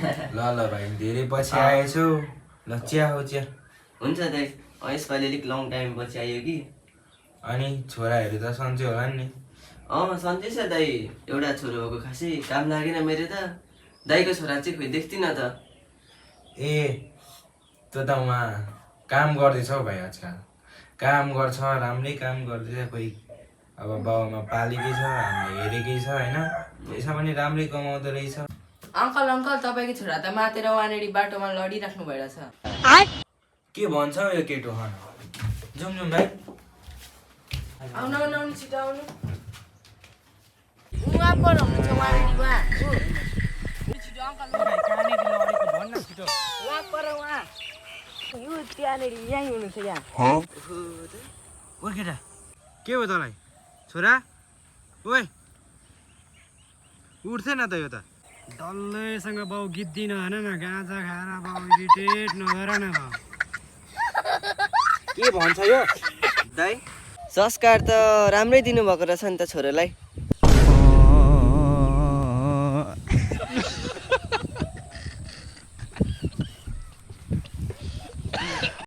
ल भाइ धेरै पछि आएछौ ल चिया हो चिया हुन्छ दाइ यसपालि अलिक लङ टाइम पछि आयो कि अनि छोराहरू त सन्चै होला नि सन्चै छ दाइ एउटा छोरो भएको खासै काम लागेन मेरो त दाइको छोरा चाहिँ खोइ देख्दिनँ त ए त्यो त उहाँ काम गर्दैछ हौ भाइ आजकल काम गर्छ राम्रै काम गर्दैछ कोही अब बाउमा पालेकै छ हामीले हेरेकै छ होइन पैसा पनि राम्रै कमाउँदो रहेछ अङ्कल तपाईँको छोरा त मातेर वहाँनेरि बाटोमा लडिराख्नु भइरहेछ के भन्छ हौ यो केटो जाउँ जाउँ भाइ आउनु छिटो आउनु उहाँ पर हुनुहुन्छ वहाँनेरि उहाँ छिटो अङ्कल उहाँ पर उहाँ यो त्यहाँनेरि यहीँ हुनुहुन्छ यहाँ ओ केटा के हो तँलाई छोरा ओए उठ्थेन त यो त डल्लैसँग बाउ गीत दिन होइन न गाँजा खाएर बाउ इरिटेट नगर न बाउ के भन्छ यो दाइ संस्कार त राम्रै दिनुभएको रहेछ नि त छोरोलाई